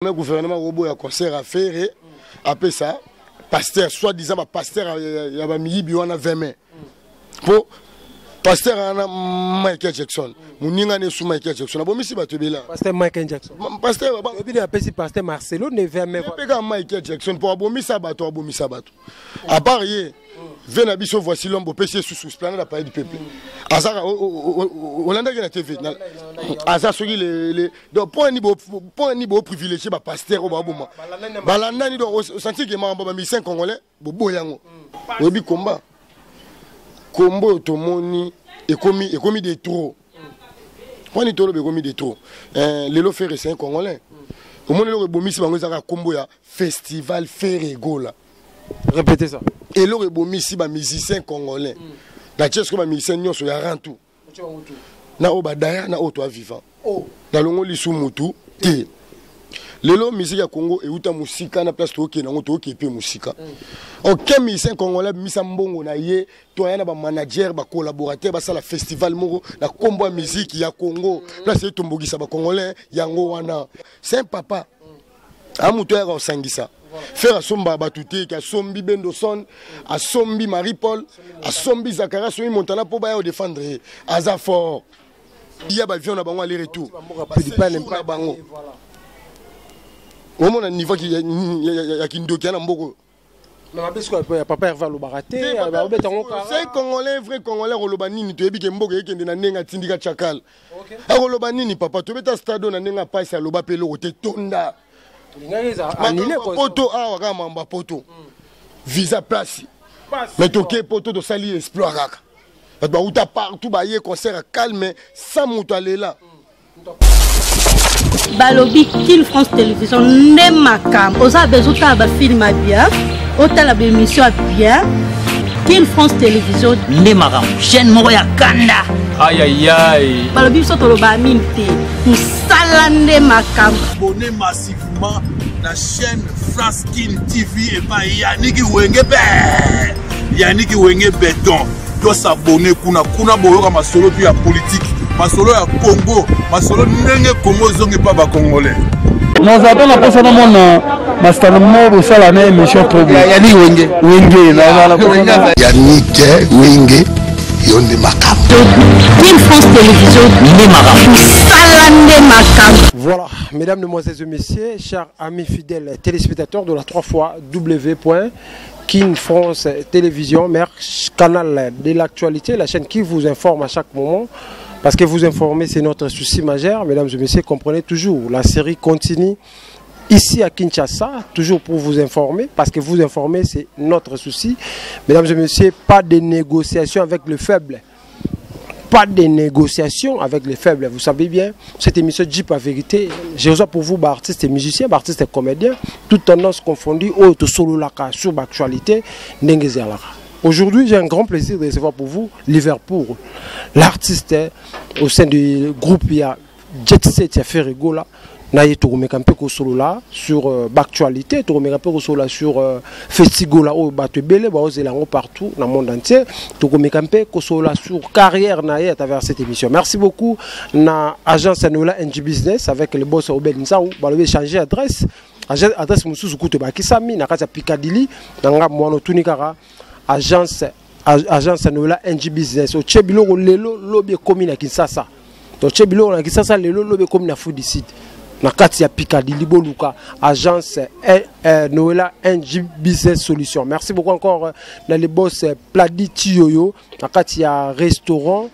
Mais gouvernement oboya concert à faire apesa pasteur soit disant ba pasteur ya ba miyibi wana 20 mai po pasteur wana Michael Jackson muninga ne su Michael Jackson abomisi bato ebela pasteur Michael Jackson pasteur ebili apesi pasteur Marcelo ne 20 mai pe ka Michael Jackson po abomisa bato abomisa bato à part ye ve na biso voici l'homme bopesi ye susu esplanade ya palais du peuple azaka olandaki na tv aza soki donc mpo nini boprivilégie bapaster oyo baboma balandani donc osanti ke makambo ba musicien congolais boboya yango. Oyebi komba kombo oyo tomoni ekomi ekomi de trop. Wani toloba ekomi de trop. Lelo Ferre, c'est un Congolais. Omoni eloko ebomisi bango ezaka kombo ya festival Ferre Gola. Répétez ça. Eloko ebomisi bamusicien congolais na tie sikoyo bamusicien nyonso ya rantu na oyo badaya na oyo toa vivant nalongoli su mutu te. Lelo musique ya Congo euta mosika na place tookende yango, tookee mpe mosika. Aucun musicien congolais abimisa mbongo na ye to aya na bamanager, bacollaborateur, basala festival moko na nkombo ya musique ya Congo. Place etombokisa bacongolais yango wana. C'est un papa a moto ayaka kosangisa Ferre asomba bato te ke asombi Bendoson, asombi Marie Paul, asombi Zakari, asombi Montana mpo baya kodefendre ye. Aza fort ya bavion na bango aller retour na bango. Omona niveau ya kindoki ya na mboka. Ya papa Herve alobaka te. C'est Congolais, vrai Congolais. Akoloba nini? Toyebi ke mboka ekende na ndenge atindika chakal. Akoloba nini papa? Tobeta stade na ndenge apasi, aloba mpe eloko te. Tonda poto awa kaka mambo ya poto, visa place, mais toke poto, tosali exploit kaka. Bato bauta partout baye concert ya calme, sans moto alela. Balobi Kin France Télévision nde makambo. Oza besoin otala bafilm ya bien, otala baémission ya bien, Kin France Télévision nde makambo, chaîne moko ya kanda. Ayayay. Balobi biso toloba mingi te, mosala nde makambo. Abonnez massivement na chaîne France Kin TV epai Yaniki Wenge be Yaniki Wenge Beton. Tosabone kuna kuna, boyoka masolo tu ya politike, masolo ya Congo, masolo ndenge Congo ezongi mpa bacongolais. Naza mpe na mposa namona masitano mo bosala na émission trop. Yannick Wenge. Wenge. Yannick Wenge, yo nde makambo. Kin France Télévision nde makambo. Mosala nde makambo. Voilà, mesdames, mesdemoiselles et messieurs, chers amis fidèles téléspectateurs de la 3 fois W. King France Télévision, meilleur canal de l'actualité, la chaîne qui vous informe à chaque moment. Parce que vous informer, c'est notre souci majeur. Mesdames et messieurs, comprenez toujours, la série continue ici à Kinshasa, toujours pour vous informer, parce que vous informer, c'est notre souci. Mesdames et messieurs, pas de négociation avec le faible. Pas de négociation avec les faibles. Vous savez bien, cette émission Jeep à vérité, je reçois pour vous bah, artistes et musiciens, bah, artistes et comédiens, toutes tendances confondues, oyo tosololaka sur l'actualité, ndenge ezalaka. Aujourd'hui, j'ai un grand plaisir de recevoir pour vous Liverpool, l'artiste, hein, au sein du groupe il y a Jet Set, il y a Ferre Gola. Na ye tokomeka mpe kosolola sur baactualité, tokomeka mpe kosolola sur Festigola oyo bato ebele baozela yango partout na monde entier, tokomeka mpe kosolola sur carrière na ye à travers cette émission. Merci beaucoup na agence ya Nola NG Business avec le boss Obed Nzau. Balobi changer adresse, adresse mosusu kutu bakisami na kati ya Piccadilly na nga mwana otuni kaka agence ya Nola NG Business. Otie biloko lelo, lobi ekomi na Kinshasa. Totie biloko na Kinshasa lelo, lobi ekomi na Food City na kati ya Piccadilly. Boluka agence Noela NG Business Solution. Merci beaucoup encore na le boss Pladi Tiyoyo na kati ya restaurant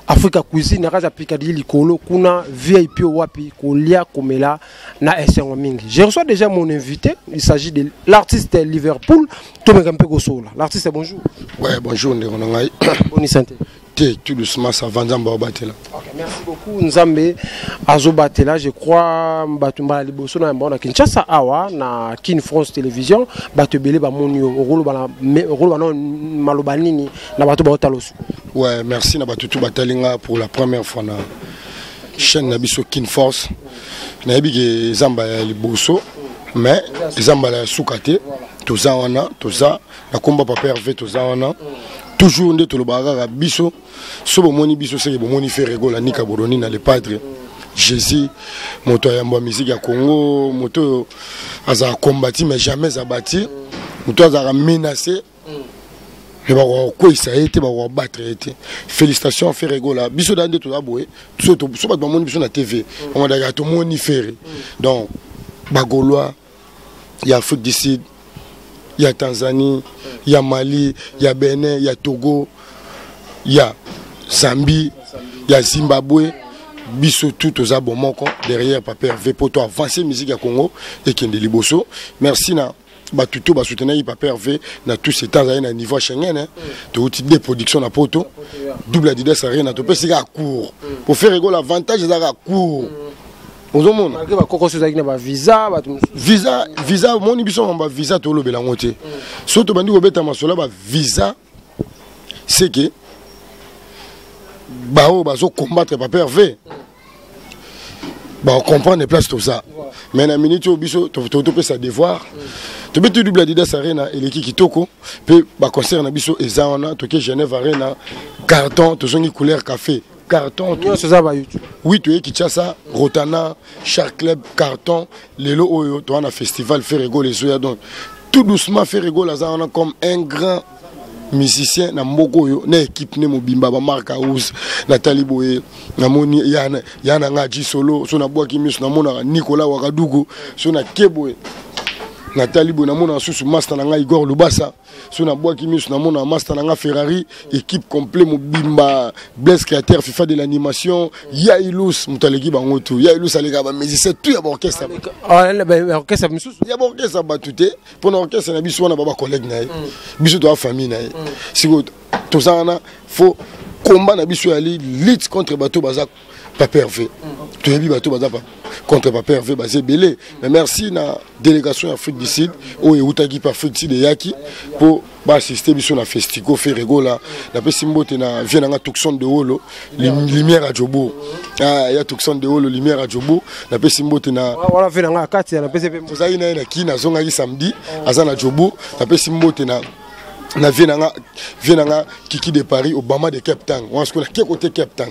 Africa Cuisine na kati ya Piccadilly likolo kuna, VIP wapi kolia komela na esengo mingi. Je reçois déjà mon invité, il s'agit de l'artiste Liverpool. Tomeka mpe kosola. L'artiste, bonjour. Ouais, bonjour ndeko na ngai. Bonne santé. Te, tout doucement ça va, Nzambe aobatela. Ok, merci beaucoup. Nzambe azobatela, je crois bato mbala liboso na yamba na Kinshasa awa na Kin France Télévision, bato ebele bamoni yo. Okoloba na maloba nini na bato baotala osu? Ouais, merci na bato tu batalinga pour la première fois na chaîne na biso Kin Force. Nayebi ke eza mbala ya liboso, mais eza mbala ya suka te. Toza wana, toza na komba papa Hervé, toza wana toujours. Nde tolobaka kaka biso, so bomoni biso seke bomoni Ferre Gola, Nika Boloni na le Padre. Jésus, moto ya yambo ya musique ya Congo, moto oyo azalaka combati mais jamais abati, moto azalaka menacé mais bakokweyisa ye te, bakobattre ye te. Félicitation Ferre Gola. Biso da nde toza boye, so bato bamoni biso na TV, bamonaka tomoni Ferre. Donc Bagaulois ya Afrique du Sud, ya Tanzanie, ya Mali, ya Benin, ya Togo, ya Zambie, ya Zimbabwe, biso tout toza bomoko derrière Papa Hervé po to avancer musique ya Congo ekende liboso. Merci na bato to basoutenaki Papa Hervé na tout ce temps. Azali na niveau ya Schengen, hein. Touti de production na Poto, double Adidas Arena, topesi kaka cours po Ferre Gola avantage ezalaka cours, ozomona. Malgré bakokoso ezalaki na bavisa, bato mosusu. Visa, visa, omoni biso mambo ya visa tolobela yango te. So tobandi kobeta masolo ya bavisa, c'est que baoyo bazocombattre Papa Hervé bacomprendre place toza. Mais na minute oyo biso topesa devoir, tobeti double Adidas Arena, eleki kitoko. Mpe baconcert na biso eza wana, toke Genève Arena, carton, tozongi couleur café, carton. Nyonso eza ba YouTube. Oui, toye Kinshasa, Rotana, Shark Club, carton. Lelo oyo toza na festival Ferre Gola ezoya. Donc tout doucement, Ferre Gola aza wana comme un grand musicien na mboka oyo na équipe ne mobimba, bamark house. Natali boye, namoni ya na nga ji solo. So nabwaki miso, namonaka Nicolas Wakadugu. So nake boye, natali boye, namonaka susu master na ngai Igor Lubasa. So nabwaki miso, namonaka master na nga Ferrari. Équipe complet mobimba, Blaise créateur, FIFA de l'animation, ya Ilus, moto aleki bango tu. Ya Ilus alekaka bamusicien tu ya baorchestre. Orchestre mosusu. Ya baorchestre bato te, mpona orchestre na biso wana ba bacollègue na ye, biso toza famille na ye. Sikoyo toza wana, faut combat na biso yali lutte contre bato baza Papa Hervé. Toyebi bato baza contre Papa Hervé, baza ebele. Mais merci na délégation ya Afrique du Sud oyo eutaki mpe Afrique du Sud, eyaki mpo baassiste biso na festico Ferre Gola. Napesi mbote na vie nanga Tucson de Wolo, lumière ya Jobo. Ah, ya Tucson de Wolo, lumière ya Jobo. Napesi mbote na wana vie nanga kati ya napesi mpe. Tozalaki na ye na Kini, azongaki samedi, aza na Jobo. Napesi mbote na vie nanga Kiki de Paris, Obama de Cape Town. Wana sikoyo nake kote Cape Town,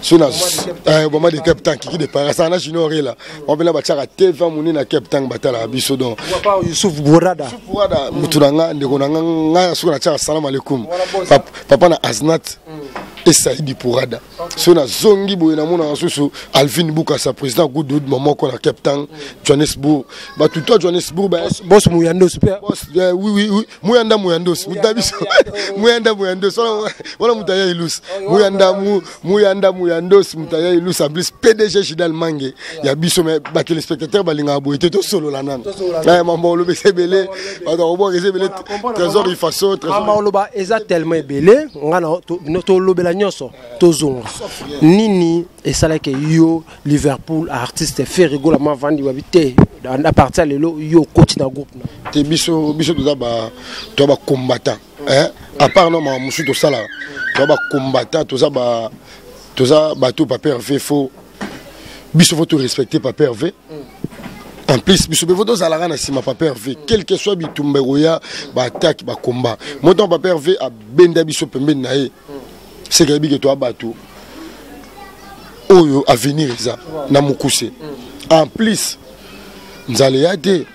so na Obama de Cape Town, Kiki de Paris asala na Junior Ela wana mpena batiaka TV monene na Cape Town, batalaka biso. Donc Papa Yusuf Bourada. Bourada, mutu na nga, ndeko na nga. Ngai soki natiaka salam alaikum, papa na Aznat Esaidi Pourada. So nazongi boye, namonaka susu Alvin Bukasa, président Goodwood mamoko na Cape Town, Johannesburg, bato to Johannesburg. Boss Muyandos mpe. Boss, oui, Muyanda Muyandos, mutu na biso Muyanda Muyandos wana, mutu aya Ilus, Muyanda Muyanda Muyandos, mutu aya Ilus. En plus PDG Gidal Mange ya biso. Mais batéléspectateur balingaka boye te, tosolola nano. Mambo oloba eza ebele, bato akobwaka eza ebele. Trésor Ifaso. Mama, oloba eza tellement ebele, nga na tolobela nyonso. Tozonga nini esalaki yo Liverpool, artiste Ferre Gola mavandi wabi te? À partir ya lelo yo okoti na groupe na Te, biso toza ba, toza bacombattant, hein? À part no makambo mosusu tosalaka, toza bacombattant, toza bato Papa Hervé. Faut biso faut torespecte Papa Hervé. En plus biso mpe faut tozalaka na nsima Papa Hervé, quel que soit bitumba ekoya, baattaque, bakomba. Motango Papa Hervé abenda biso pembeni na ye, seke ayebi ke toya bato oyo avenir eza na mokuse. En plus nzala eya te,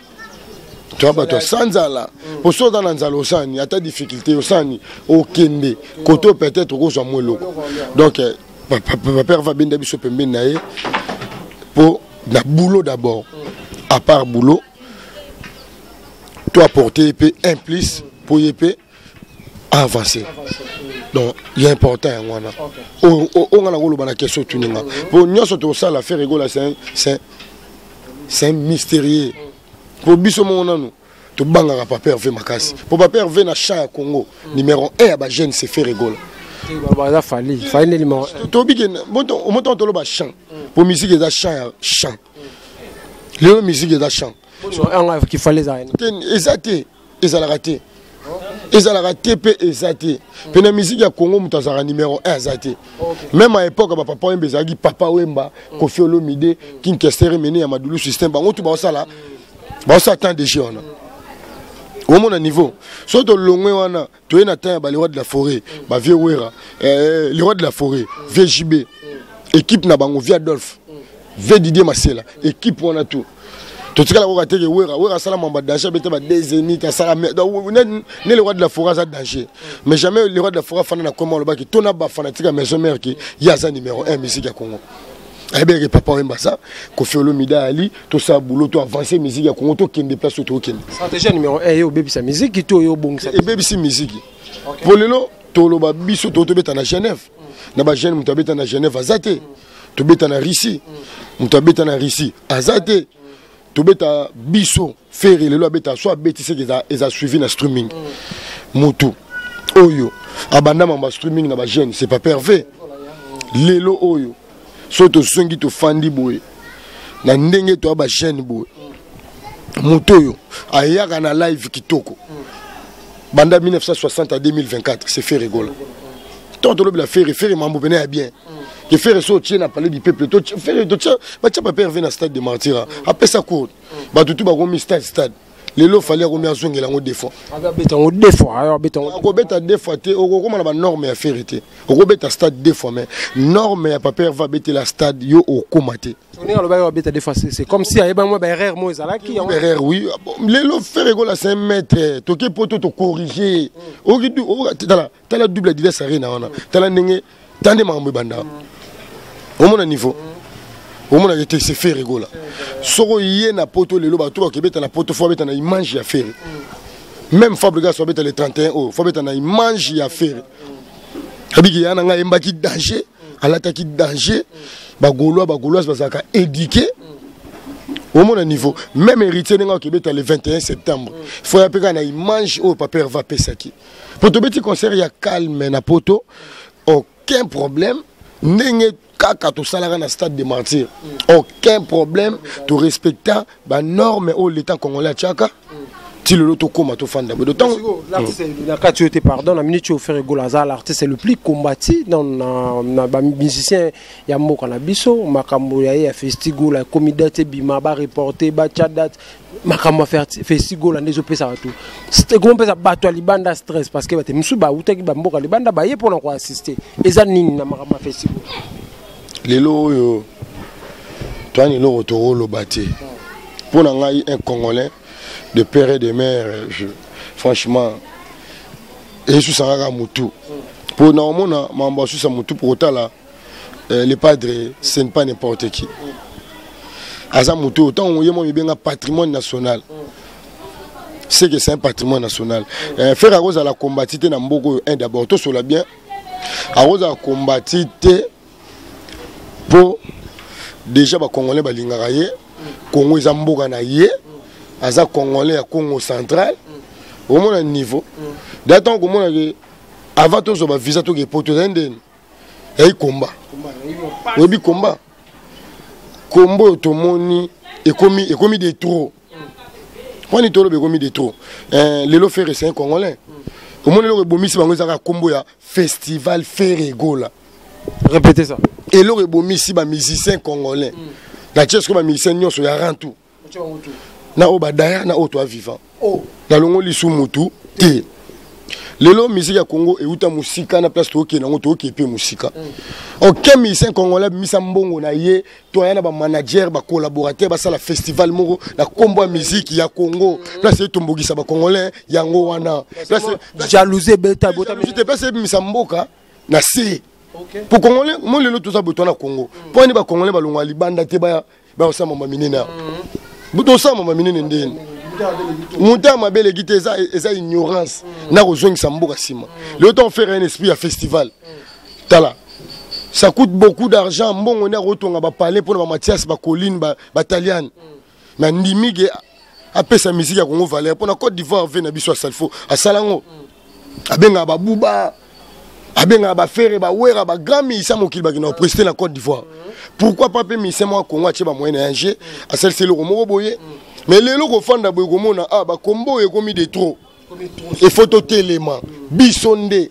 toya bato ya nzala. Po so oza na nzala, osani ata difficulté, osani okende kote oyo peut-être okozwa mwa eloko. Donc Papa Hervé abenda biso pembeni na ye mpo na boulot d'abord. À part boulot, to apporter mpe un plus mpo ye mpe avancer. Donc ya important yango wana oyo nga nakoloba na question otuninga. Mpo nyonso tosala, Ferre Gola c'est un mystérieux. Mpo biso moko nanu tobangaka Papa Hervé makasi, mpo Papa Hervé na champ ya Congo, numéro 1 ya bajeune, c'est Ferre Gola. Baza Fally, Fally nde numéro. Tobike omotango toloba champ, mpo musique eza champ ya champ. Lelo musique eza champ. Kifali ezala. Eza te, ezalaka te, ezalaka te mpe eza te. Mpe na musique ya Congo, moto azalaka numéro 1 aza te. Même à époque bapapa Wemba, ezalaki Papa Wemba, Kofi Olomide, King Kester Mene ya Madulu Système, bango tu baosala temps de jeu wana. Omona niveau soki tolongwe wana, toye na temps ya bale roi de la forêt, bavieux Wera, le roi de la forêt, vieux JB, équipe na bango, vieux Adolphe. Ve Didier Masela, équipe wana tout. Totikala koka teke Wera, Wera asala mamba danger, abeta ba deux zénith, asala donc, ne le roi de la forêt aza danger. Mais jamais le roi de la forêt afanda na koma alobaki to na ba fanatique ya maison mère ki ye aza numéro 1 musique ya Congo. Ayebeke Papa Wemba ça, Koffi Olomide Ali, to sa boulot, to avancer musique ya Congo, to kende place to kende. Stratégie numéro 1 yo obebisa musique to yo bongisa. Ebebisi musique. Po lelo toloba biso to tobeta na Genève. Na ba jeune mutu abeta na Genève aza te. Tobeta na Russie. Mutu abeta na Russie aza te. Tobeta biso Ferre lelo abeta so abeti seke eza suivi na streaming. Mutu oyo abanda mamba streaming na ba jeune, c'est pas pervers. Lelo oyo so tozongi tofandi boye na ndenge to ba jeune boye. Mutu oyo ayaka na live kitoko. Banda 1960 à 2024, c'est Ferre Gola. Tant tolobi la Ferre, Ferre mambo pene ya bien. Que Ferre so tient na palais du peuple, to Ferre to tient, ba tient pas Ferre na stade de martyrs. Après ça court. Ba tutu ba komi stade stade. Lelo fallait komi azongela ngo deux fois. Abeta ngo deux fois, ayo abeta ngo. Akobeta deux fois te, okokoma na ba norme ya Ferre te. Okobeta stade deux fois mais norme ya papa va beta la stade yo okoma te. On est alobaki abeta deux fois, c'est comme si ayeba moi ba erreur mo ezalaki yango. Erreur oui. Bon, lelo Ferre Gola c'est un maître. Toke poto to corriger. Oki du, oka, tala, tala double Adidas Arena wana. Tala ndenge tande mambo banda. Omona niveau. Omona que c'est Ferre Gola. Soko ye na poto lelo bato ba kebeta na poto fo beta na image ya Ferre. Même Fabregas fo beta le 31 oh, fo beta na image ya Ferre. Abiki ya na nga yembaki danger, alataki danger. Ba Gaulois, ba Gauloises bazaka éduqué. Omona niveau, même héritier nga kebeta le 21 septembre. Fo ya peka na image oyo papa va pesaki. Poto beti concert ya calme na poto, aucun problème. Ndenge kaka tosalaka na stade de martyr, aucun problème, to respecta ba norme oyo l'état congolais atiaka. Ti lelo tokóma tofanda boye. D'autant L'artiste na kati oyo te, pardon, na minute oyo Ferre Gola aza l'artiste le plus combattu dans na ba musicien ya mboka na biso. Makambo ya ye ya Festigola ekomi date ebima, ba reporter, ba tia date. Makambo ya Festigola nde ezopesa bato, ekomi bato ya libanda stress, parce que bato mosusu bautaki ba mboka libanda baye mpona koassister. Eza nini na makambo ya Festigola? Lelo oyo toani eloko tokoloba te. Mpo na ngai, un Congolais de père et de mère, franchement esusaka kaka motu mpo na omona mambo asusa motu mpo kotala. Le padre, ce n'est pas n'importe qui. Aza motu autant ye mo mibenga patrimoine national, c'est que c'est un patrimoine national. Ferre akozala kombati te na mboka oyo. Un, d'abord tosola bien, akozala kombati te mpo déjà bacongolais balingaka ye. Congo eza mboka na ye, aza congolais ya Congo central. Omona niveau da ntango komona ke avant tozwa bavisa toke poto, ezali ndeni yayi komba. Oyebi komba, kombo oyo tomoni ekomi de trop. Wani toloba ekomi de trop. Lelo Ferre c'est un Congolais. Omoni eloko ebomisi bango ezaka kombo ya festival Ferre Gola. Répétez ça. Eloko ebomisi ba musicien congolais na tie sikoyo ba musicien nyonso ya rang tout na oyo badaya na oyo toa vivant, nalongoli su mutu te. Lelo musique ya Congo euta mosika na place tookende yango, tookee mpe mosika. Aucun musicien congolais abimisa mbongo na ye to aya na bamanager, bacollaborateur, basala festival moko na nkombo ya musique ya Congo. Place etombokisa bacongolais yango wana. Jalousie ebeta. Te, place ebimisa mboka na se po Congolais mo lelo toza boye, toa na Congo mpo ani bacongolais balongwa libanda te, baya bakosala mama minene awa, tosala mama minene ndeni moto ya mabe eleki te. Eza ignorance na kozongisa mboka nsima. Lelo ntango faire un esprit ya festival, tala, ça coûte beaucoup d'argent. Mbongo nde akotonga bapalais mpona bamathias, bacolline, bataliane. Na ndimi ke apesa musique ya Congo valeur mpona Côte d'Ivoire. Ve na biso ya Salfo asala yango, abengaka babuba, abengaka baFerre, bawera, bagrand musicien mokili bakenda koprester na Côte d'Ivoire. Pourquoi pas mpe musicien moko ya Congo atie bamoyen na yange, asalisi eloko moko boye? Mais lelo kofanda boye, komona ah bakombo oyo ekomi de trop, il faut totelema biso nde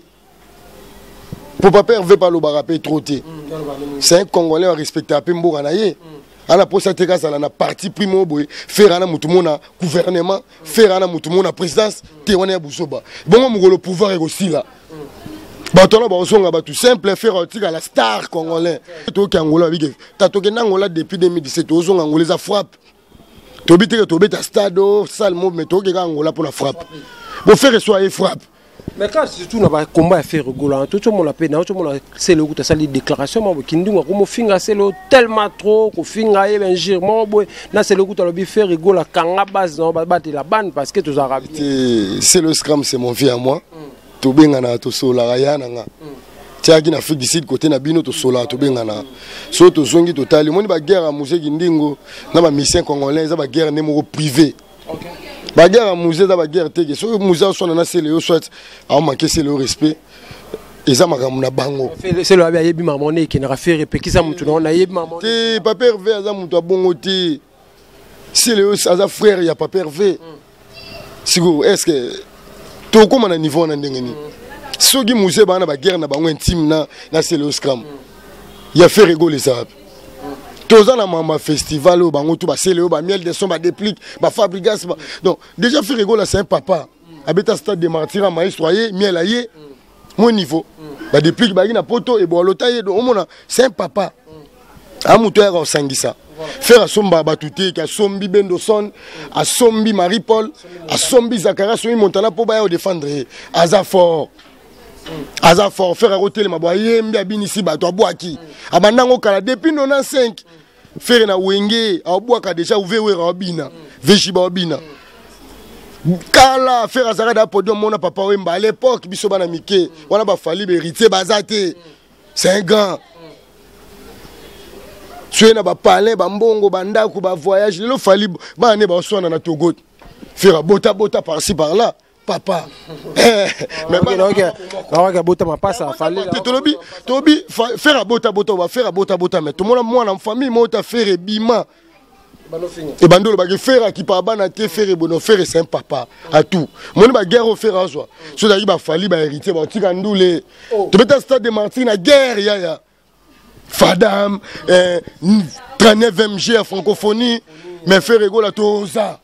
po papa Hervé balobaka mpe trop te. C'est un Congolais arespectaka mpe mboka na ye. Ana posa te kazala na parti pris moko boye, Ferre ana motu mo na gouvernement, Ferre ana motu mo na présidence te. Wana ya buzoba. Bongo mokolo pouvoir ekosila. Bato wana bakozonga bato simple. Ferre atikala star congolais. Toyoki Angola, babike ta tokende Angola depuis 2017, tozonga Angola, eza frappe. Toyebi teke tobeta stade o salle mo, mais toyoki kaka Angola mpona frappe. Bo Ferre so aye frappe. Mais quand surtout na bacombat ya Ferre Gola, tozomona mpe na tozomona Sele okuta asali déclaration moko kindungu akomofinga Sele tellement trop, kofinga ye bainjure moko boye na Sele okuta alobi Ferre Gola kanga base na batela bane parce que tozalaka bien. C'est le scram, c'est mon vie à moi. Tobenganaka, tosololaka ya na nga tiaki na Afrique du Sud, côté na bino tosololaka, tobenganaka. So tozongi, totali, omoni baguerre ya museki ndingo na bamusicien congolais, eza baguerre nde moko privé. Baguerre ya musée eza baguerre teke soki musée aswana na Sele yo, soit aomake Sele yo respect, eza makambo na bango. Sele abi ayebi mama ne ekendaka, Ferre epekisa motu na nayebi mama. Te, Papa Hervé aza moto abongo te. Sele oyo aza frère ya Papa Hervé. Sikoyo est ce que tokóma na niveau wana ndenge nini soki musée baa na baguerre na bango intime na Sele Scram ya Ferre Gola eza wapi? Toza na mama festival oyo bango tu basele oyo bamiel de son, badéplique, bafabrigas ba. Donc déjà Ferre Gola, c'est un papa, abeta stade de Martyr, maestro aye, miel aye mo niveau, badéplique bayaki na poto eboalota ye. Donc omona, c'est un papa a moto ayaka kosangisa. Ferre asomba bato te, ke asombi Bendoson, asombi Marie Paul, asombi Zakari, asombi Montana mpo baya kodefendre ye. Aza fort, aza fort. Ferre akotelema bo ayembi, abinisi bato, abwaki, abandango kala depuis 95. Ferre na Wenge abwaka déjà, uve wera abina, veji baobina kala. Ferre azalaka da podium, mona Papa Wemba à l'époque, biso bana mike wana, bafali bahéritier baza te. C'est un grand soye na bapalin, bambongo, bandako, bavoyage. Lelo Fali bana ne baoswana na Togo, Ferre botabota par-ci par-là, papa. Abota mapasa Afali. Tolobi, tolobi Ferre abotabota, baFerre abotabota, mais tomona mwana famille mota Ferre ebima ebandi olobaki Ferre akipaka bana te. Ferre bono, Ferre c'est un papa à tout moni. Baguerre oyo Ferre azwa, so ezalaki bafali, bahéritier batika ndule. Tobeta stade de Martyr na guerre yaya Fadam, 39 mg ya francophonie. Mais Ferre Gola, toza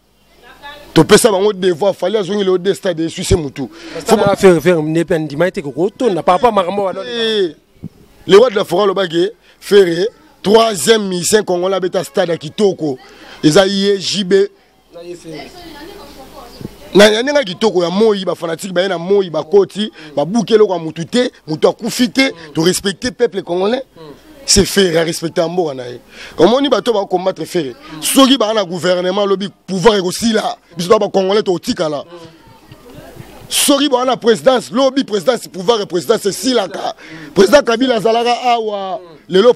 topesa bango devoir. Fali azongi lelo de stade eswise mutu. Ferre nde mpe andima ete kokotonda papa makambo wana. Le roi de la forêt alobaki Ferre troisième musicien congolais abeta stade ya kitoko eza ye, JB na ndenge ya kitoko ya moi. Bafanatike baye na moi, bakoti, babuki eloko ya mutu te, moto akufi te. Torespecte peuple congolais. C'est Ferre arespecte ya mboka na ye. Omoni bato bakombattre Ferre, soki baa na gouvernement alobi pouvoir ekosila, biso to bacongolais tokotikala. Soki baa na présidence lobi, présidence, pouvoir ya présidence esilaka. Président Kabila azalaka awa, lelo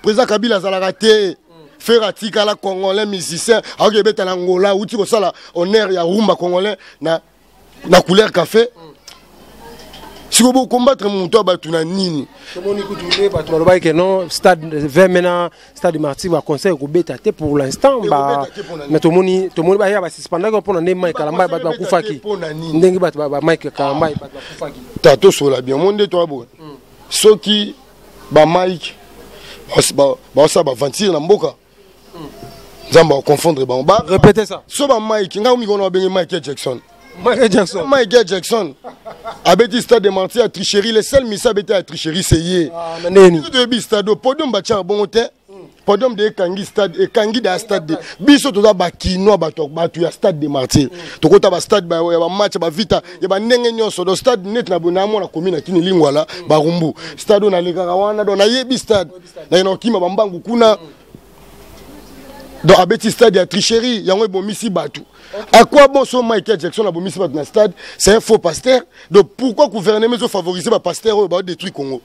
président Kabila azalaka te. Ferre atikala congolais musicien, akoki ebeta na Ngola, auti kosala honneur ya rumba congolais na couleur café. Sikoyo bocombattre moto ya bato na nini? Tomoni kutu nde bato balobaki ke non, stade 20 maintenant, stade Martyr, baconseil kobeta te pour l'instant. Mais tomoni baya basuspendaki mpona nde Mike Kalamba, bato bakufaki, ndenge bato ba Mike Kalamba, bato bakufaki. Ta tosola bien, mo nde toya boye, soki bamike baosala baventure na mboka, Nzambe akoconfondre bango. Répétez ça. So bamike, ngai mikona babenge Michael Jackson. Michael Jackson. Michael Jackson abeti stade de Martyr ya tricherie. Le seul misa abeti ya tricherie, c'est ye. Ndeni? Toyebi stade podium batiaka bongo te. Podium de ekangi stade, ekangi da stade de biso toza bakinois, bato ya stade de Martyr. Tokota bastade ya bamatch, bavita ya bandenge nyonso. Do stade neti na namona komi na kini Lingwala, Barumbu, stade oyo nalekaka wana. Do nayebi stade, naye na okima bambangu kuna. Donc abeti stade ya tricherie, yango ebomisi bato. À quoi bon? So Michael Jackson abomisi bato na stade, c'est un faux pasteur. Donc pourquoi gouvernement ezofavoriser bapasteur oyo baodétruire Congo?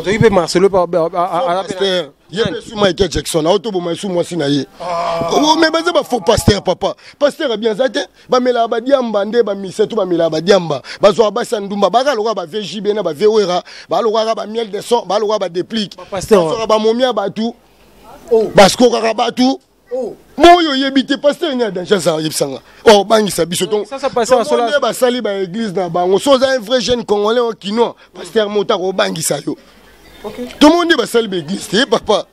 Toyi mpe Marcelo. Pasteur ye mpe su Michael Jackson aotoboma esu mwasi na ye. Mais baza bafaux pasteur, papa. Pasteur abi aza te, bamelaka badiamba nde bamise to bamelaka badiamba, bazwaka basi ya ndumba, baka lokola bavie JB na bavie Wera, balokaka bamiel de son, balokaka badéplique, bazwaka bamomi ya bato, basikokaka bato boyo oyebi te. Pasteur ni ya danger aza, oyebisanga obangisa biso. Nde basali baeglise na bango. So oza un vrai jeune congolais o kinois, pasteur mota kobangisa yo. Tomoni nde basali baeglise te, papa.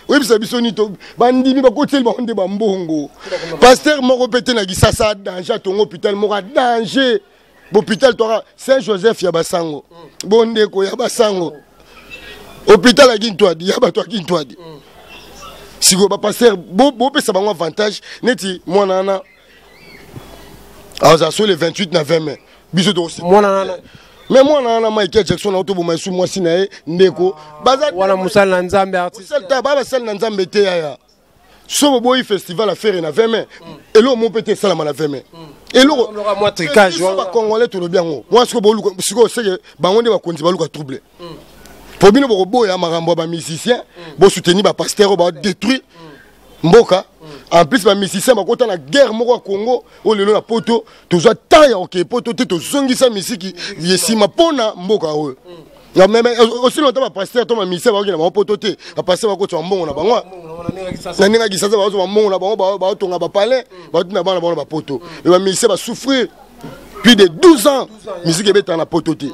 Oyebisa biso nini? Bandimi bakotieli bango nde bambongo. Pasteur moko mpe te na Kisasa danger, atongo hôpital moko ya danger. Hôpital toaka Saint Joseph ya basango, bondeko ya basango, hôpital ya Kintwadi ya bato ya Kintwadi. Sikoyo bapasteur bopesa bango avantage neti mwana wana azala so le 28 na 20 mai biso tokosi mwana wana. Mais mwana wana Michael Jackson aotoboma esu mwasi na ye ndeko baza wana mosali na Nzambe, artiste. Ta ba basali na Nzambe te yaya. So boboyi festival affaire na 20 mai, eloko mo mpe te esalama na 20 mai, eloko Oloka mwa tricage biso wana. Bacongolais tolobi yango mwa sikoyo boluka sikoyo seke bango nde bakonzi baluka trouble po bino bokoboya makambo ya bamusicien, bosoutenir bapasteur oyo badétruire mboka. En plus bamusicien bakota na guerre moko ya Congo oyo lelo na Poto tozwa temps ya kokee Poto te, tozongisa misiki esima mpo na mboka oyo. Mais aussi longtemps bapasteur to bamusicien bakokende bango Poto te, bapasteur bakotisa mbongo na bango na ndenge ya Kisasa, bazwa bambongo na bango, baotonga bapalais, baotinda bana bango na bapoto. Mais bamusicien basouffrir plus de 12 ans, musique ebetaka na Poto te.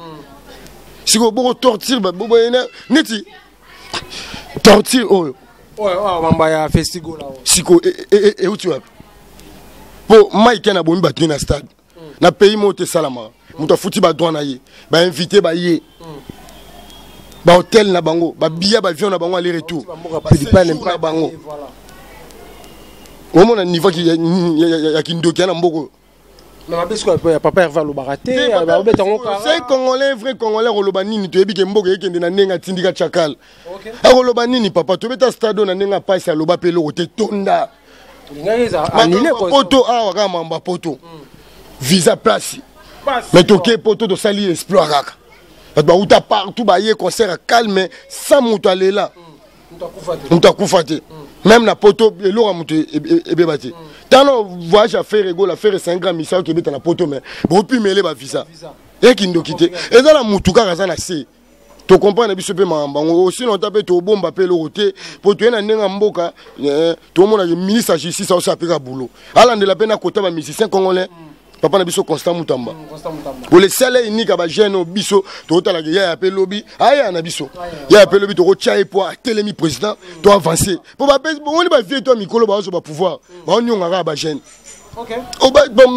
Sikoyo boko torture neti torture oyo. Oyo mamba ya festigola oyo. Sikoyo euti wapi? Mpo Mike na bomi bato na stade na pays moko te esalamaka. Moto afuti badroit na ye, bainvité baye, bahotel na bango, babillet bavion na bango aller retour na bango. Omona niveau ya kindoki ya na mboka oyo. Mais mabe sikoyo ya papa Herve alobaka te, babeta yango. C'est Congolais, vrai Congolais akoloba nini? Toyebi ke mboka ekende na ndenge atindika chakal. Akoloba nini papa? Tobeta stade oyo na ndenge apasi, aloba mpe eloko te, tonda Poto awa kaka mambo ya Poto, visa place. Mais toke Poto, tosali exploit kaka. Bato bauta partout baye, concert ya calme, sans moto alela, moto akufa te. Même na Poto eloko ya moto ebeba te. Tano voyage ya Ferre Gola, Ferre 5 grand misa oyo ebeta na Poto, mais bopimele bavisa ekindoki te. Eza na mutu kaka aza na se tocomprendre biso mpe makambo yango. Aussi longtemps mpe tobomba mpe eloko te mpo toye na ndenge ya mboka. Tomonaka ministre ya Justice aosa apeka boulot, alandela mpe na kota bamusicien congolais. Papa na biso Constant Mutamba, bolesala enika bajeune oyo biso tokotalaka yaya mpe lobi aya na biso, yaya mpe lobi tokotya ye po atelemi président to avance mpo omoni bavie to ya mikolo bazwa bapouvoir, baonyonga kaka bajeune.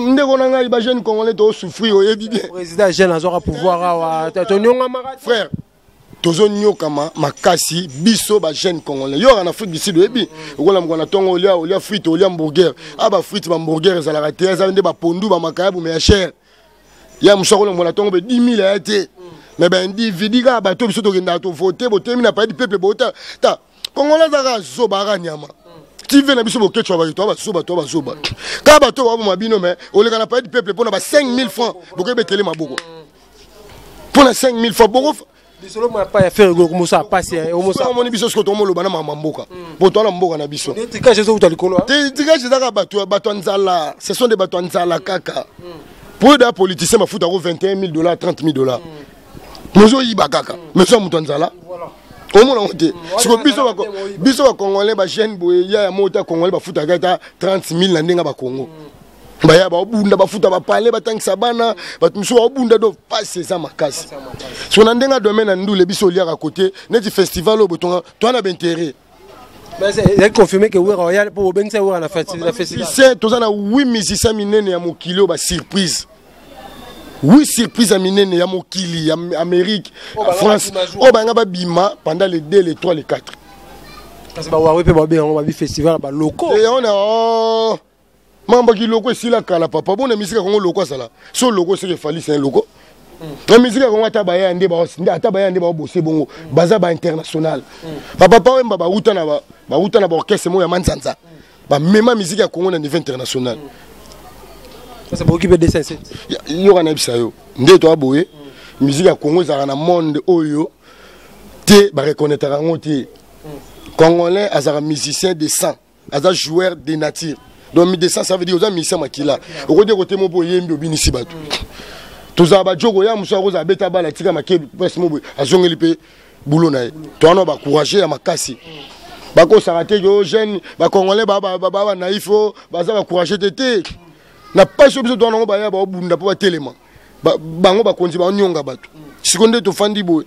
Ndeko na ngai, bajeune congolais tozosouffrir, oyebi bien. Président jeune azwaka pouvoir awa, tonyongamaka. Frère, tozonyokama makasi biso bajeune congolais. Yo kaka na Afrique du Sud oyebi, okola na ntongo, olia, olia frite, olia hamburger. A bafrite, bahamburger ezalaka te, eza nde bapondu, bamakayabu me ya cher. Ya mosu akolongola ntongo be 10 000 aya te. Mais baindividu kaka bato biso tokendaka tovote, botemi na palais du peuple, bota ta Congolais azaka zoba, aka nyama. TV na biso bokecwa bato to bazoba, to bazoba kaka bato baboma bino. Mais oleka na palais du peuple mpona ba 5 000 francs, bokebetele maboko mpona 5 000 francs boko. Lisolo mwa pa ya Ferre Gola mosa pasi omosa. Omoni biso sikoyo tomoloba na mama mboka po towana mboka na biso. Tricage ezouta likolo. Tricage ezaka bato, bato ya nzala, ce sont des bato ya nzala kaka. Po da politicien bafuta ko 21 000 dollars, 30 000 dollars, mozoyiba kaka. Mais so moto ya nzala omona ngo te. Siko biso bacongolais, bajeune boye ya ya mota congolais bafutaka ata 30 000 na ndenge ya bakongo, baya baobunda, bafuta bapale, batangisa bana. Bato mosusu baobunda do pasi eza makasi. So na ndenge ya domaine ya ndule, biso oliaka kote neti festival oyo botonga, toa na baintérêt. Ezali confirmé ke Wera oya mpo bobengisa Wera na festival? Musicien, toza na 8 musicien minene ya mokili oyo basurprise, 8 surprise ya minene ya mokili ya Amérique, France, oyo banga babima pendant les 2, les 3, les 4. Kasi bawawe mpe babenga yango babi festival ya baloko. Yango na mambo kiloko esila kala papa. Bona misika Kongo loko azala so loko seke efali c'est un loko na misika Kongo. Ata baya nde, ata baya nde baobose bongo, baza bainternational. Bapapa Oyemba bauta na baorchestre moko ya manzanza, bamema misiki ya Kongo na niveau international. Bokoki mpe 207. Yoka, nayebisa yo nde toya boye, musique ya Kongo ezalaka na monde oyo te, bareconnaîtraka yango te. Congolais azalaka musicien de sang, aza joueur de nature. Donc de sang, ça veut dire oza musicien makila, okoti kote mo mpo oyembi, obinisi bato. Tozala bajoko ya mosu akozala abeta bala, tika make place mo boye, azongeli mpe bulo na ye. Towana bacourage ya makasi, bakosaka te ke o jeune bacongolais banaïf o baza bacourage te te. Na pasi oyo biso towana yango, baya baobunda mpo batelema bango, bakonzi baonionga bato. Siko nde tofandi boye,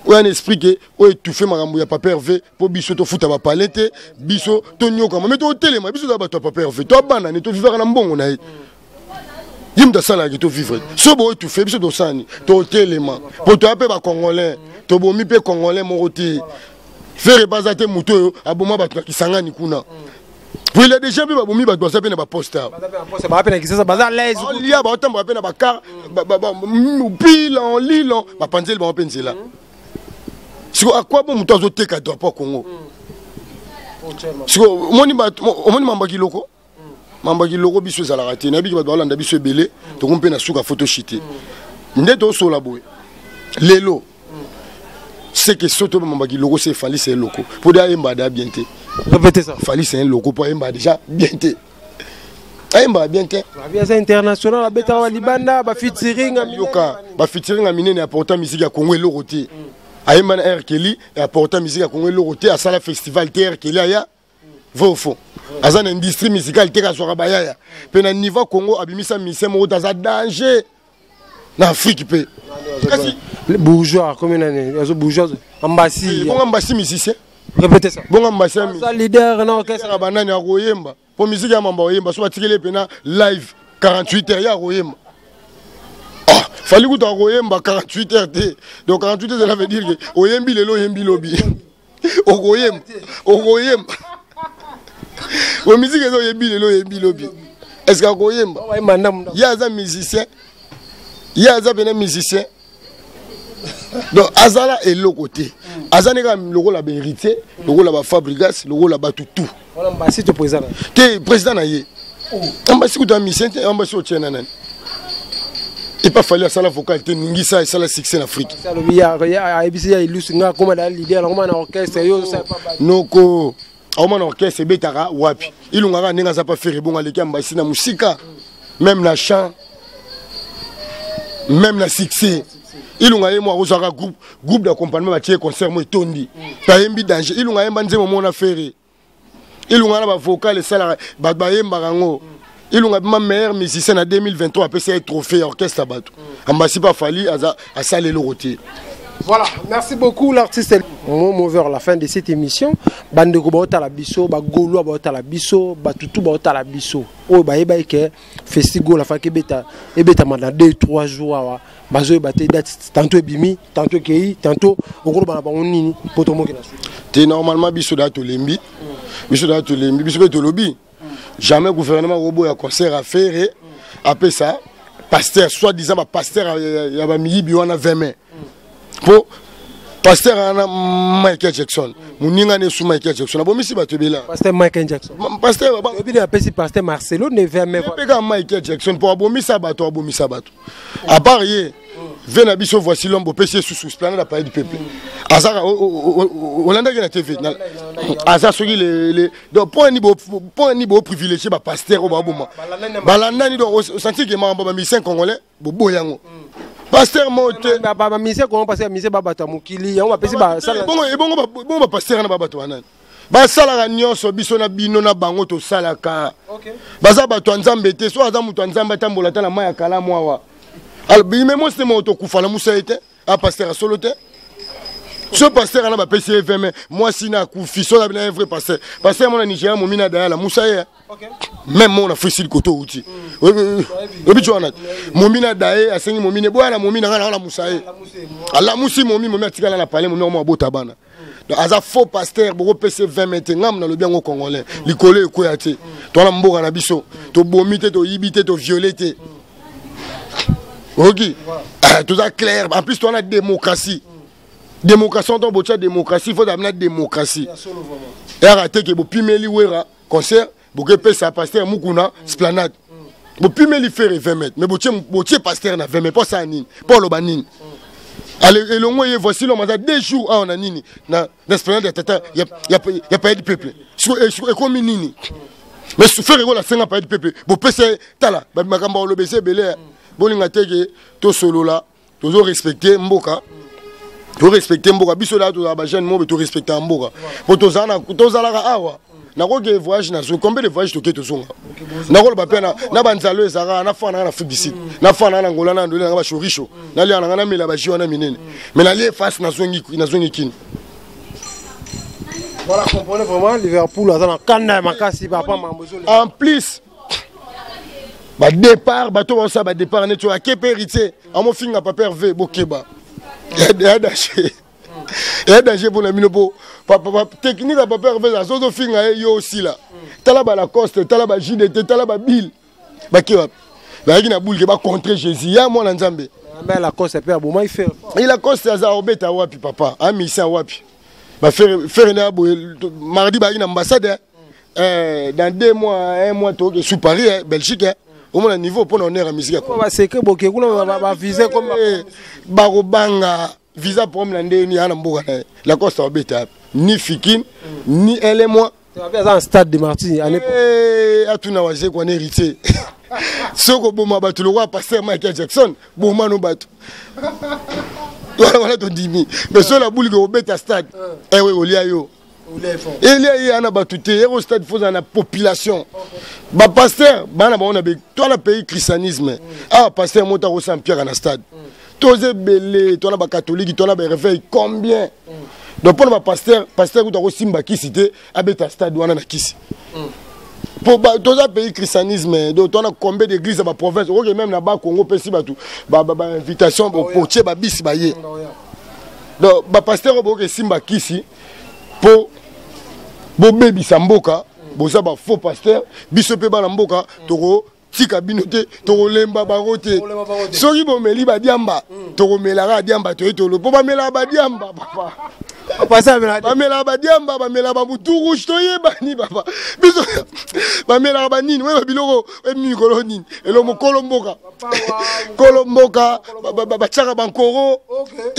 oyo na esprit ke oyo étouffe makambo ya papa Herve mpo biso tofuta bapale te, biso tonyokama. Me totelema, biso toza bato ya papa Herve, toabana ne tovivaka na mbongo na ye. Ye moto asalaka to vivre. So boye tufe biso tosani totelema po toya mpe bacongolais, tobomi mpe congolais moko te. Ferre baza te, moto oyo aboma bato na Kisangani kuna po il y a déjà mpe babomi bato, baza mpe na baposte awa. Lia baotambola mpe na bacar pilan lilon, bapanzeli bango mpe nzela. Siko akwa bo moto azoteka drapeau ya Congo. Siko omoni omoni mambo ya kiloko, mambo ya kiloko biso ezalaka te. Nayebiki bato balanda biso ebele, tokomi mpe na suka photo te nde tosola boye lelo. C'est que soto mambo ya kiloko, c'est Fally, c'est eloko mpo de ayemba da bien te. Répétez ça. Fally, c'est un loko mpo ayemba déjà bien te, ayembaka bien te. Aza international, abetaka balibanda, bafeaturing. Yoka, bafeaturing ya minene apporta musique ya Congo eloko te. Ayemba na R. Kelly, apporta musique ya Congo eloko te. Asala festival te, R. Kelly aya. Vrai ou faux? Aza na industrie musicale te, kazwaka bayaya mpe na niveau Congo. Abimisa musicien moko te aza danger na Afrique mpe. Kasi bourgeois comme nani azo bourgeois Ambasi. Bongo Ambasi musicien? Répétez ça. Bongo Ambasi aza leader na orchestre. Banani akoyemba mpo musique ya mamba oyemba so batikeli mpena live 48 heures ya akoyemba. Ah, Fally kutu akoyemba 48 heures te. Donc 48 heures, cela veut dire que oyembi lelo, oyembi lobi, okoyemba, okoyemba o musique eza oyembi lelo, oyembi lobi. Est ce que akoyemba? Ye aza musicien, ye aza pene musicien, donc azala eloko te. Aza nde kaka lokola bahéritier, lokola bafabrigas, lokola bato tout. Te, président na ye Ambasi kutu musicien te. Ambasi otie na nani epa Fally? Asala vocal te, ningisa esala succès na Afrique. Ayebisi ya ilusi nga akoma na leader, akoma na orchestre yo. Noko aoma na orchestre ebetaka wapi? Ilungaka ndenge aza pa Ferre, bongo aleki Ambasi na mosika, même na chant, même na succès. Ilunga ye mo akozwaka groupe d'accompagnement, batie concert mo etondi mpe ayembi danger. Ilunga ayemba nzembo moko na Ferre. Ilunga na bavocal esalaka bato bayembaka yango. Ilunga bima meilleur musicien na 2023, apesa ye trophée ya orchestre ya bato. Ambasi mpe afali asala eloko te. Voilà, merci beaucoup l'artiste. On vers la fin de cette émission. Bandeko baotala biso, ba Gaulois baotala biso, batutu baotala biso. Oyo bayeba ke festival afaki beta ebeta na 2 3 jours awa. Bazo ba te date, tantôt ebimi, tantôt kei, tantôt okolo bana bango nini poto moki na suite. Te, normalement biso da tolembi. Biso da tolembi, biso pe tolobi. Jamais gouvernement robo ya concert à faire apesa pasteur, soi-disant ba pasteur ya ba miyibi wana 20 mai. Po pasteur wana Michael Jackson, moninga ne su Michael Jackson abomisi bato ebela. Pasteur Michael Jackson. Pasteur oyebi apesi pasteur Marcelo ne 20 mai. Mpe kaka Michael Jackson mpo abomisa bato, abomisa bato. À part ye ve na biso, voici l'homme. Bopesi ye susu esplanade ya Palais du Peuple, azaka olandaki na TV, aza soki donc mpo ni boprivilégie bapasteur oyo baboma balandani. Donc osentir ke makambo bamusicien congolais boboya yango, pasteur mo te. Bamusicien congolais, parce que bamusicien babato ya mokili yango bapesi basala. Ebongo bapasteur wana babato banani basalaka nyonso? Biso na bino na bango tosalaka, baza bato ya Nzambe te. So aza moto ya Nzambe, atambola ata na mai ya kalamu awa. Me mosi te moko tokufa na musa ye te. Apaster asolo te. So pasteur ana bapesi ye 20 mai, mwasi na akufi. So aza na ye vrai pasteur, pasteur mona Nigéria momi na dayala musa ye même mo na frisili koto outi oyebi ti wana momi na daye asengi momi ne boya na momi na ngai na alamusa ye, alamusi momi, momi atikala na palais, momi omo abota bana. Donc aza faux pasteur, bokopesa 20 mai te. Ngambu nalobi yango, congolais likolo ekwea te. Towana mboka na biso, tobomi te, toyibi te, toviole te. Oki toza clair. En plus towana démocratie, démocratie nto botya démocratie, faut na démocratie eyaka te ke bopimeli Wera concert, bokepesa pasteur Mukuna esplanade, bopimeli Ferre 20 mètres, mais botie pasteur na 20 mètres mpo asala nini? Mpo aloba nini? Elongo ye voici l'homme aza 2 jours awa na nini na esplanade ya tata ya Palais du Peuple. Ekomi nini? Mais Ferre ekola asenga Palais du Peuple, bopesa ye. Tala makambo aloba eza ebele. Bolinga te ke tosolola, tozorespecte mboka, torespecte mboka. Biso daa tozala bajeune mobe, torespecte mboka po tozalaka awa. Nakoki voyage, nazongi. Combien de voyage toke tozonga? Nakoloba mpe na banzalo ezalaka nafana nanga na Afrique du Sud, nafana nanga na Ngola, na ndoli nanga bashorisho, nalia nanga, namela baji wana minene, mais nalie face, nazongi kini. Voilà, comprenez vraiment, Liverpool aza na kanda ya makasi papa mambo. En plus Badépart, bato baosala badépart neti oyo ake mpe héritier amofinga papa Herve, bokeba, ya danger, ya danger mpona bino, mpo technique ya papa Herve azozofinga ye, yo osila. Tala balacoste, tala ba JDT, tala babile bake wapi? Bayaki na boule ke bacontre Jésus ya mwana Nzambe. Mais Lacoste mpe abomaki Ferre. Lacoste aza obeta wapi, papa? Amisa wapi? Baferre na boye mardi bayaki na ambassade. Dans 2 mois, un mois, toke sous Paris, eh, Belgique, eh. Omona niveau mpona honneur ya musique. Baseke boke kuna, bavise comme Bakobanga visa, problème na ndeni ya na mboka na ye. Lacoste abeta ni Fikin ni elemoi. Aza en stade de Martyr année. Atuna wazekwa na héritier. Soki oboma bato lokola pasteur Michael Jackson, boma no bato wana, wana tondimi. Mais soki nabuliki kobeta stade, ewe kolia yo, elia ye ana bato te. Ero stade, faut ozala na population. Bapasteur bana bango na to na pays christianisme awa, pasteur moto akosala mpiaka na stade, toza ebele, to na bacatholique, to na baréveil, combien? Donc mpona bapasteur, pasteur kuta akosimba kisi te, abeta stade wana na kisi, po toza pays christianisme. Donc towana combien d'église ya baprovince? Okoki même na Bakongo, opesi bato bainvitation, otie babisi baye. Donc bapasteur oyo bokoki esimba kisi mpo bobebisa mboka, boza bafaux pasteur. Biso mpe bana mboka tokotika bino te, tokolemba bango te. Soki bomeli badiamba, tokomelaka diamba, toye tolo mpo bamelaka badiamba, papa, bamelaka badiamba, bamelaka bamutu rouge, toyebani, papa. Biso bamelaka banini, oyeba biloko mikolo nini, elo mokolo mboka, kolo mboka batiaka bankoro.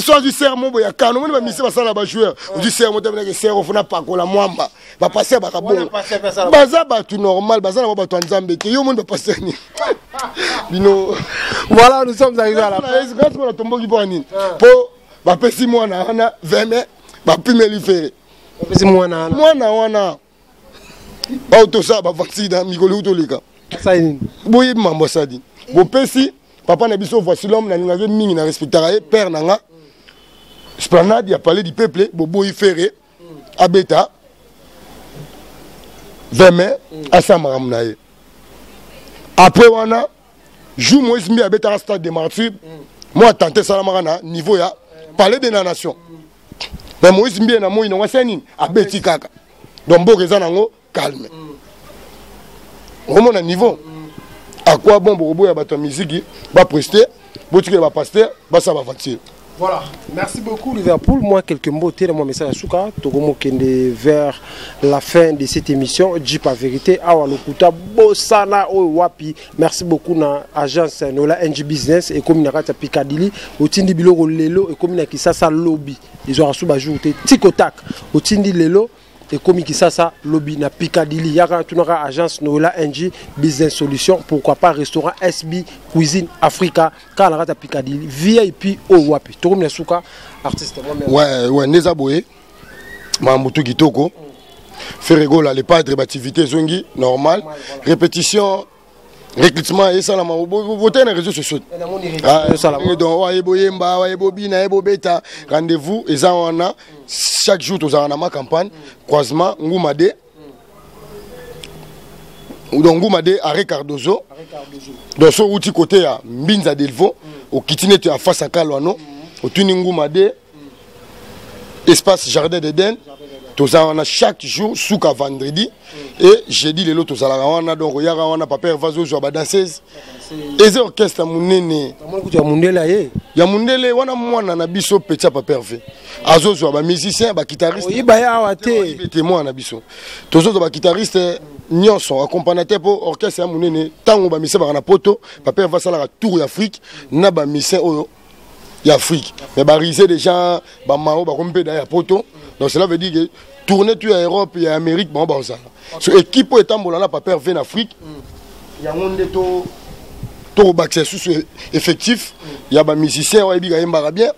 So azwi sere mo boye ya kano, omoni bamisie basala bajoueur, ozwi sere mo tabenaki sere ofuna pakola mwamba. Bapasteur baka bongo, baza bato normal, baza na ba bato ya Nzambe te. Yo omoni bapasteur nini bino? Voilà, nous sommes arrivés à la fin. Fin. Tomboki mpo ya nini? Mpo bapesi mwana wana 20 mai, bapimeli Ferre. Bapesi mwana wana? Mwana wana oyo tosala bavaccine mikolo euti oleka. Asali nini? Boyebi mambo asali. Bopesi papa na biso, voici l'homme nalingaki mingi, na respectaka ye, père na nga, esplanade ya Palais du Peuple, boboyi Ferre abeta 20 mai, asala makambo na ye. Après wana, jour Moïse Mbi abetaka stade de Martyr, mwa attentat esalamaka na niveau ya Palais de la Nation. Mais Moïse Mbi na moi nango asali nini? Abeti kaka. Donc mboka eza nango calme. Okomona niveau à quoi bon bokoboya bato ya miziki bapreste, botikela bapasteur basala baventure. Voilà, merci beaucoup Liverpool. Moi, quelques mots, moi message à Souka. Tokomo kende vers la fin de cette émission. Jeep à vérité, awa lokuta, bosana o wapi. Merci beaucoup na agence Nola NG Business et comme na kata Piccadilly, otindi biloko lelo et comme na Kisasa lobi. Ils ont reçu ba jour tic au tac. Otindi lelo ekomi Kisasa lobi na Piccadilly. Yaka tunaka agence Noela NG Business Solution, pourquoi pas restaurant SB Cuisine Africa kaka na kati ya Piccadilly, VIP oyo wapi. Tokomi na suka, artiste. Ouais, nde eza boye, makambo tu kitoko. Ferre Gola le padre, baactivité ezongi normal, répétition, recrutement esalama. Vote na réseaux sociaux. Donc waye boyemba, waye bobina, ye bobeta, rendez-vous eza wana. Chaque jour tozalaka na ma campagne, croisement Nguma de, donc Nguma de arrêt Cardozo. Donc so outi côté ya Mbinza Delvaux, okiti neti ya face ya Kalwano, otuni Nguma de, espace Jardin d'Eden. Tozala wana chaque jour suka vendredi et jeudi. Lelo tozalaka wana. Donc oyaka wana, papa Herve azozwa badanseuse, eza orchestre monene. Ya mundele aye. Ya mundele wana, mwana na biso petit ya papa Herve, azozwa bamusicien, baguitariste. Oyiba ye awa te. Te, mwana na biso, tozozwa baguitariste nyonso, accompagnateur, mpo orchestre ya monene. Ntango bamusicien baka na Poto, papa Herve asalaka tour ya Afrique na bamusicien oyo ya Afrique, mais barise déjà bamao bakomi mpe da ya Poto. Donc cela veut dire que tournée tu ya Europe, ya Amérique, bango bazala. So équipe oyo etambola na papa Herve na Afrique, yango nde to tokobakisa lisusu effectif ya bamusicien oyo ayebi kayembaka bien,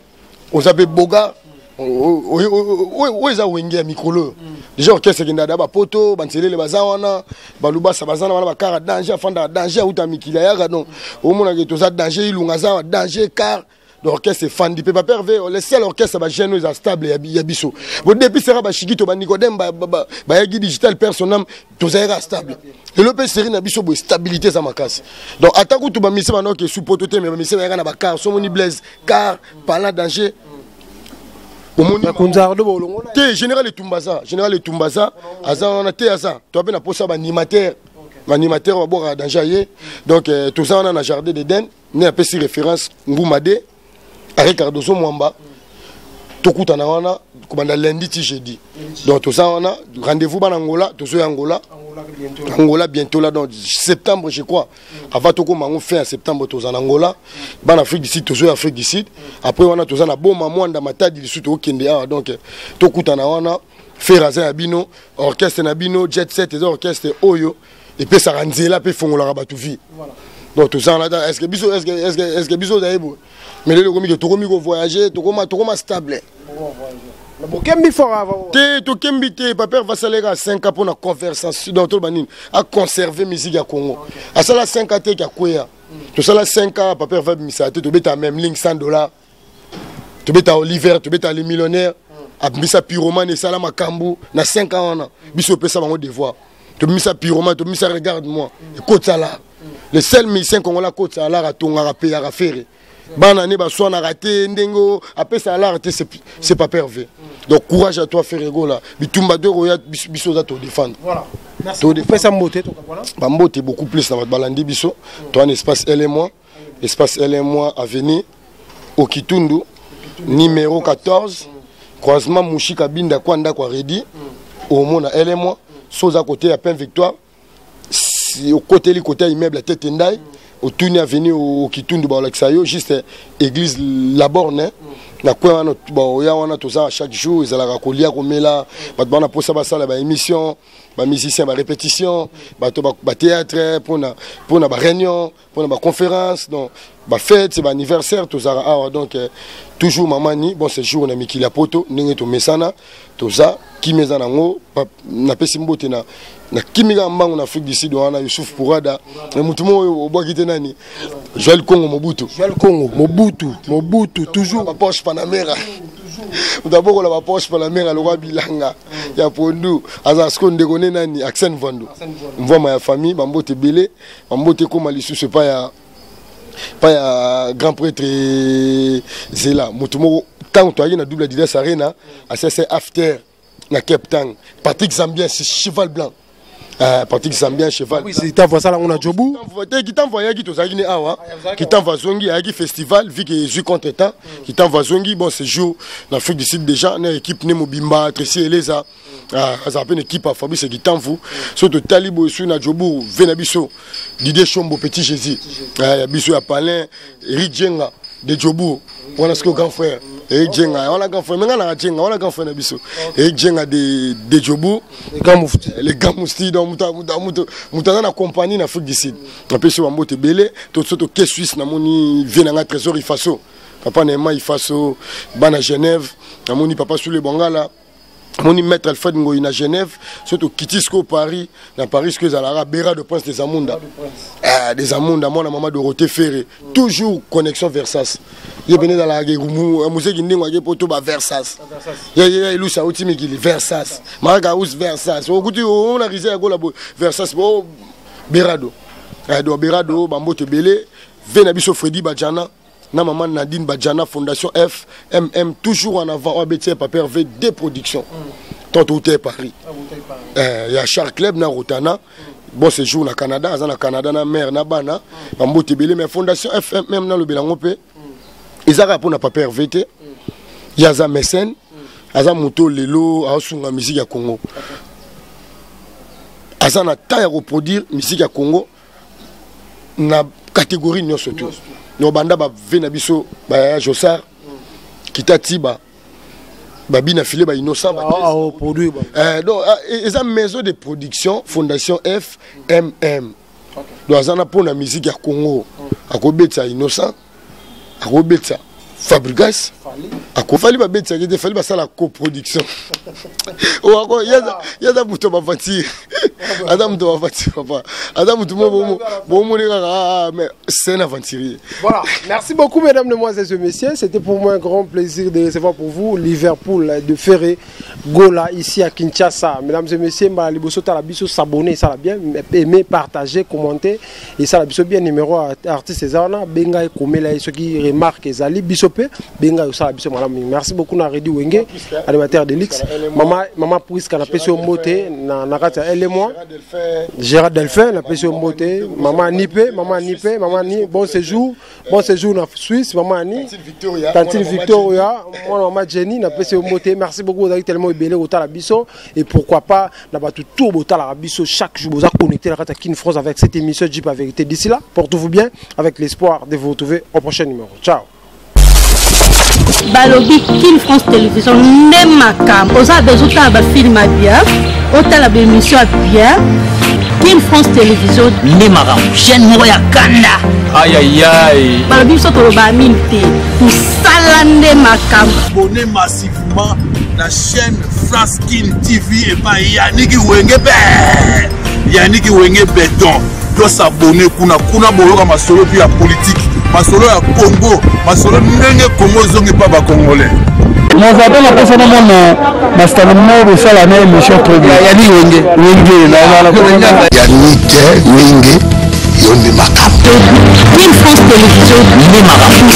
oza mpe boga oyo eza Wenge ya mikolo oyo. Déjà orchestre ekendaka da bapoto, banselele baza wana, balubasa baza na wana, bakara danger, afandaka danger, auta mikili ayaka. Donc omonaka toza danger, Ilunga aza danger car. Donc orchestre efandi mpe Papa Herve, le seul orchestre bajeune oyo eza stable ya biso. Bo depuis sera bashikito, banicodème, bayaki digital, personam, tozalaka stable. Lelo mpe série na biso boye, stabilité eza makasi. Donc ata kutu bamise banaoke esu poto te, mais bamise bayaka na bacar. So omoni Blaise car parlant danger, omoni te général Etumba aza, général Etumba aza, aza wana te, aza to ape na posa baanimateur, baanimateur babwakaka danger ye. Donc toza wana na Jardin d'Eden, nde apesi référence Nguma de Ari Cardozo Mwamba. Tokutana wana kobanda lundi ti jeudi. Donc toza wana, rendez-vous bana Angola, tozoya Angola, Angola bientôt là, donc septembre je crois. Avant tokóma yango fin ya septembre, toza na Angola. Bana Afrique du Sud, tozoya Afrique du Sud. Après wana toza na Boma, Mwanda, Matadi, lisusu tokokende awa. Donc tokutana wana. Ferre aza ya bino, orchestre na bino Jet Set eza orchestre oyo epesaka nzela mpe efongolaka bato vie. Donc toza wana. Est ce que biso, est ce que biso ozali boye? Mais lelo ekomi ke tokomi kovoyage, tokoma stable. Bokembi fort. Te, tokembi te. Papa vasaleka 5 ans mpona conversation. Donc toloba nini? Aconserve musique ya Congo. Asala 5 ans te ke akweya. Tosala 5 ans, papa va bimisaka te. Tobeta même ligne 100 $, tobeta Oliver, tobeta Les Millionnaires, abimisa Pyromane, esala makambo na 5 ans wana. Biso opesa bango devoir, tobimisa Pyromane, tobimisa Regarde moi, ekotisa lar. Le seul musicien congolais akotisa lar, atongaka, peyaka Ferre, bana ne baswanaka te ndenge apesa lar te, c'est pas Hervé. Donc courage à toi, Ferre Gola. Bitumba de roya, biso oza todéfendre. Pesa mbote. Bambote beaucoup plus na bato balandi biso. To wana espace LMoi, espace LMoi, avenue Okitundu numéro 14, croisement Mushika Binda kwa ndako ya Redi, omona LMoi. So oza kote ya Pain Victoire, si okoteli kote ya immeuble ya Tete Ndai, otuni avenue Okitundu, baolakisa yo juste église La Borne na coin wana. Oya wana, toza chaque jour. Ezalaka kolia, komela, bato bana mposa basala baémission, bamusicien, barépétition, bato bathéâtre, mpona baréunion, mpona baconférence, donc bafête, baanniversaire, tozalaka awa. Donc toujours mamani, bon séjour na mikili ya poto. Ndenge tomesana, toza kimi, eza nango. Napesi mbote na nakimi kaka mbango na Afrique du Sud wana, Yusuf Pourada. Me motu moko oyo obwaki te nani? Joel Congo Mobutu. Joel Congo Mobutu, Mobutu toujours. Baporsche Panamera, moto abokola baporsche Panamera lokwa bilanga ya pondu. Aza siko ndeko ne nani? Axen Vando, mvwama ya famille. Bambote ebele, bambote ekóma lisusu epai ya pa ya grand prêtre Zela. Motu moko ntango toyaki na double Adidas Arena, asese after na Cape Town. Patrick Zambien, cheval blanc. Patrick Zambien, cheval. Oui, Kitamvo asala ngo na Jobu. Te, Kitamvo ayaki, tozalaki ne awa. Kitamvo azongi, ayaki festival, vu que ezwi contre temps. Kitamvo azongi, bon séjour na Afrique du Sud déjà na équipe ne mobimba. Tracy Eleza azala mpe na équipe ya Fabrice Kitamvu. So totali boye su na Jobu, ve na biso Didier Chombo, Petit Jésus ya biso ya Palin, Eric Jenga de Jobu wana. Sikoyo grand frère Eric Jenga wana, grand frère, menga naka Jenga wana, grand frère na biso Eric Jenga de Jobu. Les grands mufti. Les grands mufti. Donc mutu aza na compagnie na Afrique du Sud, napesi yo bambote ebele. So toke Suisse, namoni vie nanga Trésor Ifaso, papa na Ema Ifaso, bana Genève. Namoni papa Sule Bongala, namoni maître Alfred Ngoi na Genève. So tokiti sikoyo Paris, na Paris sikoyo ezalaka Bera de Prince des Amunda, des Amunda, mwana mama Dorothée Ferre, toujours connexion Versas. Ye pene ezalaka muzeki ndenge ake po to baversas ye elusa auti mikili Versas, maraka aus Versas, okuti omona rise ya kola boye Versas o Berado. Donc Berado, bambote ebele. Ve na biso Fredi Bajana na mama Nadine Bajana, fondation F MM, toujours en avant. Oyo abeti Papa Hervé deux productions tant outi Paris, ya Char Club na Rotana. Bon séjour na Canada, aza na Canada na mare na bana. Bambote ebele. Mais fondation FMM, nalobela yango mpe, eza kaka mpona Papa Hervé te. Ye aza mécène, aza moto lelo aosunga musique ya Congo, aza na temps ya koproduire musique ya Congo na catégorie nyonso. To no banda bave na biso bayaya Josar kita tiba babina file bainnocent. Donc eza maison de production, fondation FMM. Donc aza na mpona musique ya Congo, akobetisa Innocent, akobetisa. Fabregas akofali babetisaki te, Fally basala coproduction. Owako yaza moto baventure, aza moto baventure, papa, aza moto mo bomoni kaka, ah, ah, mais c'est un aventurier. Voilà, merci beaucoup mesdames, mesdemoiselles et messieurs. C'était pour moi un grand plaisir de recevoir pour vous Liverpool de Ferré Gola ici à Kinshasa. Mesdames et messieurs, mbala liboso tala biso, s'abonner, ça la bien, aimer, partager, commenter et ça la biso bien. Numéro artiste ezana benga ekomela ceux qui remarquent ezali biso pe benga ça la biso malamu. Merci beaucoup na Redi Wenge, animateur de Lix. Mama mama Priska na pesi mbote na na kati ya LMO. Gérard Delphin na pesi mbote, mama Nipe, mama Nipe, mama Ni, bon séjour, bon séjour na Suisse, mama Ani. Tantine Victoria, moi mama Jenny na pesi mbote. Merci beaucoup vous tellement ebele otala biso et pourquoi pas na bato tout botala biso chaque jour vous connecté la kati Kin France avec cette émission Jeep à vérité. D'ici là, portez-vous bien avec l'espoir de vous retrouver au prochain numéro. Ciao. Balobi Kin France Télévision nde makambo. Oza besoin otala bafilm ya bien, otala baémission ya bien, Kin France Télévision nde makambo, chaîne moko ya kanda. Ayayay. Balobi biso toloba mingi te, tosala nde makambo. Abonnez massivement na chaîne France Kin TV epai Yannick Wenge be Yannick Wenge béton. Tosabone kuna, kuna boyoka masolo mpe ya politike, masolo ya Congo, masolo ndenge Congo ezongi mpa bacongolais. Naza mpe naposa namona masitano moko bosala na émission trop bien. Yannick Wenge. Wenge. Yannick Wenge, yo nde makambo. Kin France Télévision nde makambo.